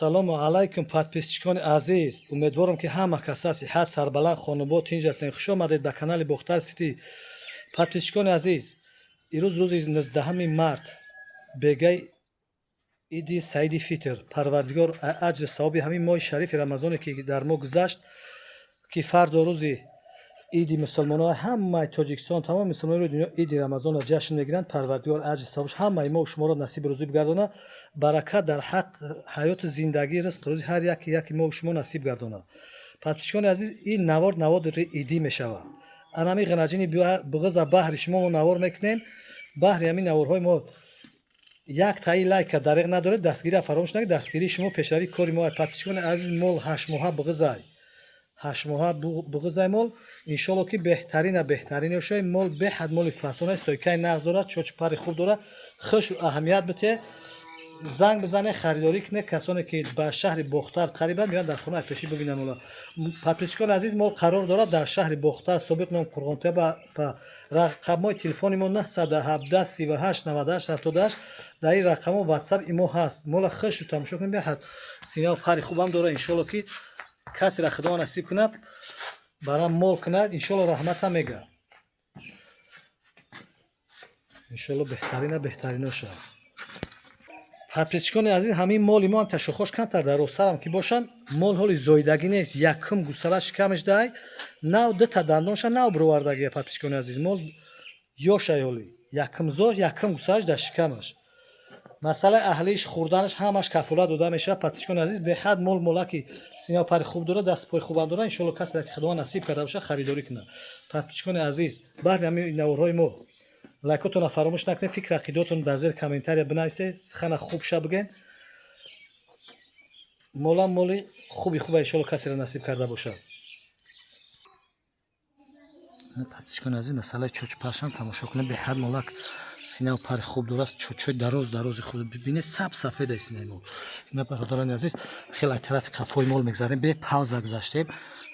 Ассалому алайкум, подписчикони азиз. Умедворам, ки ҳама каса сиҳат, сарбаланд, хонобод, тинҷ ҳастем. Хуш омадед ба канали Бохтар Сити. Подписчикони азиз, ирӯз рӯзи 19 март, бегаи иди Саиди Фитр. Парвардигор аҷри савоби ҳамин моҳи шарифи Рамазоне, ки дар мо гузашт, ки фардо рӯзи иди мусулмонҳо, ҳамаи Тоҷикистон, тамоми мусулмонои дунё иди Рамазонро ҷашн мегиранд. Парвардигор аҷри савобш ҳамаи мо шуморо насиби рӯзӣ бигардонад, баракат дар ҳақ, ҳаёту зиндагӣ, ризқу рӯзи ҳар яке яки мо шумо насиб гардонад. Подписчикони азиз, ин навор навори идӣ мешавад. Анами ғанаҷини буғиза баҳри шумо мо навор мекунем. Баҳри ҳамин наворҳои мо як таи лайка дареғ надоред, дастгирия фаромӯш накунед. Дастгирии шумо пешравии кори мо. Подписчикони азиз, мол 8-моҳа буғизай, 8-моҳа буғизай мол. Иншолло, ки беҳтарина беҳтарин ёшои. Мол беҳад моли фасона, стойкаи нағз дорад, чочу пари хуб дорад. Хуш аҳамият бите, занг бизане, харидорӣ кунед. Касоне ки ба шаҳри Бохтар қарибанд, меоянд, дар хона пешӣ бибинанд мола. Подписчикони азиз, мол қарор дорад дар шаҳри Бохтар, собиқ ном Қурғонтепа. Рақамҳои телефони мо 917 38 98 78. Дар ин рақамҳо Ватсап, имо ҳаст. Мола хушу тамошо кунед, беҳад синау пари хубам дорад. Иншолло, ки касеро Худо насиб кунад, барам мол кунад, иншолло, раҳматам мега. Иншолло, беҳтарина беҳтарино шавад. Подписчикони азиз, ҳамин моли мо ҳам ташохош камтар дарозтарам ки бошанд, мол ҳоли зоидагӣ нест. Якум гусала шикамаш дай, нав дута дандонша нав бировардагия. Подписчикони азиз, мол ёшай, ҳоли якум зо, якум гусалаш дар шикамаш. Масъалаи аҳлиш, хӯрданаш, ҳамаш кафолат дода мешавад. Подписчикони азиз, беҳад мол молаки сина пари хуб дорад, даст пои хубам дорад. Иншолло, касеро ки Худованд насиб карда бошад, харидорӣ кунад. Подписчикони азиз, баҳри ҳамин наворҳои мо лайкотонро фаромӯш накунед, фикр ақидаотонро дар зери комментария бинависед, сухана хуб ша бигӯед. Молам моли хуби хуба, иншолло, касеро насиб карда бошад. Подписчикони азиз, масъалаи чочпаршам тамошо кунед. Беҳад молак синау пари хуб дорад, чочои дароз дарози хуб бибинед, саб сафеда синаи мол. Ина, бародарони азиз, хеле аз тарафи қафои мол мегзарем, бе пауза гузаштем.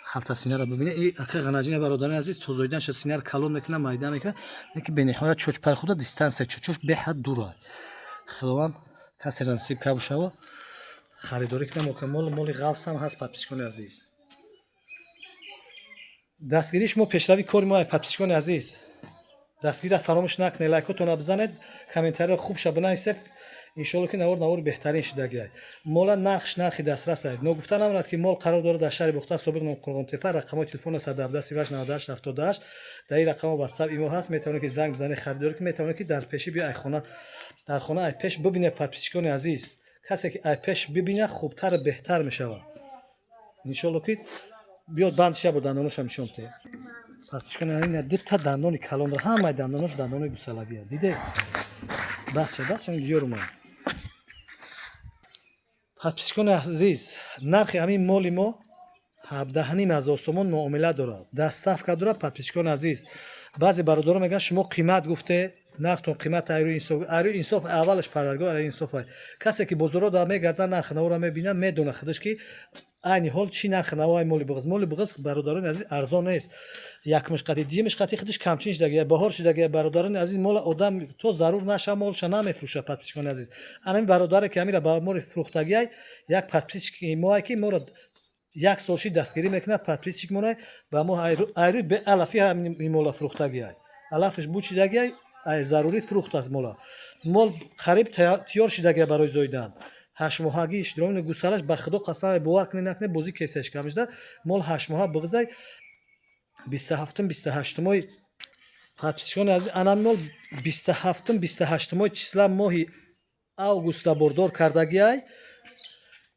Халта синаро бибинед. И ака ғанаҷина, бародарони азиз, тозоиданша синаро калон мекунад, майда мекунад, ки бениҳоят чочпари худа, дистанция чочош беҳад дура. Худованд касеро насиб карда бошава, харидорӣ кунам. Мол моли ғафсам ҳаст. Подписчикони азиз, дастгирии шумо пешравии кори мо. Подписчикони азиз, дастгирира фаромӯш накунед, лайкотонро бизанед, комментариро хубша бинависед. Иншолло, ки навор навори беҳтарин шудагиай. Мола нархш нархи дастрас ай. Ногуфта намонад, ки мол қарор дорад дар шаҳри Бохтар, собиқ ном Қурғонтепа. Рақамҳои телефон 117 38 98 78. Дар ин рақамҳо Ватсап, имо ҳаст. Метавонед, ки занг бизанед, харидорӣ ки метавонед, ки дар пешӣ биё, ай хона, дар хона ай пеш бибинед. Подписчикони азиз, касе ки ай пеш бибинад, хубтару беҳтар мешавад. Иншолло, ки биёд бандша бо дандоношам нишон диҳем. Подписчикони, ина дута дандони калон дорад, ҳамаи дандонош дандонои гусалагия. Диде, басша, басша, диёруман. Подписчикони азиз, нархи ҳамин моли мо 17,5 ҳазор сомон, муомила дорад, доставка дорад. Подписчикони азиз, баъзе бародарон мегӯянд, шумо қимат гуфте, нархтон қимат. Айрӯи инсоф, айрӯи инсоф, аввалаш Парвардигор айрӯи инсоф. Касе ки бозорро дар мегардад, нархи наворро мебинад, медонад худаш, ки айни ҳол чӣ нархи навои моли буғиз. Моли буғиз, бародарони азиз, арзон нест. Якмиш қати, дуюмиш қати худаш камчин шудагия, баҳор шудагия. Бародарони азиз, мола одам то зарур наша, молша намефурӯшад. Подписчикони азиз, анами бародаре ки ҳамира ба моли фурӯхтагиай, як подписчики моае, ки моро як сол шид дастгирӣ мекунад, подписчик монай, ба мо айрӯи беалафи ҳамин мола фурӯхтагиай. Алафаш бучидагиай, зарурӣ фурӯхтааст мола. Мол қариб тиёр шидагия барои зоидан, 8-моҳагӣ иштироми гусалаш. Ба Худо қасам, бовар кунед, накунед, бозӣ кесаш камшуда. Мол 8-моҳа буғизай, 27-ум, 28-умои. Подписчикони азиз, анам мол 27-ум, 28-умои числа моҳи августа бордор кардагиай.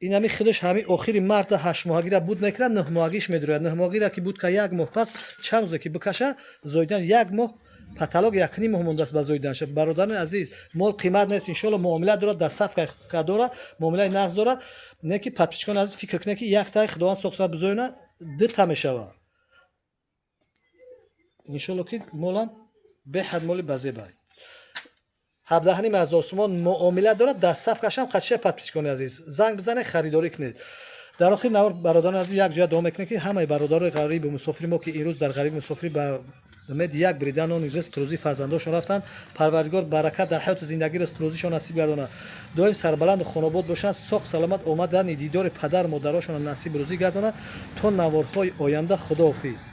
Инами худаш ҳами охири марта 8-моҳагира буд мекунад, 9-моҳагиш медурояд. 9-моҳагира ки буд ка, як моҳ пас, чанд рӯзе ки бикаша, зоидан як моҳ, потолок якним моҳ мондааст ба зоиданша. Бародарони азиз, мол қимат нест, иншолло, муомила дорад, доставка дорад, муомилаи нағз дорад. Не ки, подписчикони азиз, фикр кунед, ки як таи Худованд соқса бизоина, дута мешавад. Иншолло, ки молам беҳад моли базебай. 17,5 ҳазор сомон, муомила дорад, доставкашам қатша. Подписчикони азиз, занг бизанед, харидорӣ кунед. Дар охири навор, бародарони азиз, як ҷоя дуо мекунем, ки ҳамаи бародарои ғарибу мусофири мо, ки имрӯз дар ғариби мусофирӣ ба Умеди як бурида нони ризқ рӯзии фарзандошон рафтанд. Парвардигор баракат дар ҳаёту зиндагӣ, ризқ рӯзишон насиб гардонад. Доим сарбаланду хонобод бошанд, соқ саломат омадани дидори падар модарошонро насиб рӯзӣ гардонад. То наворҳои оянда, худоҳофиз.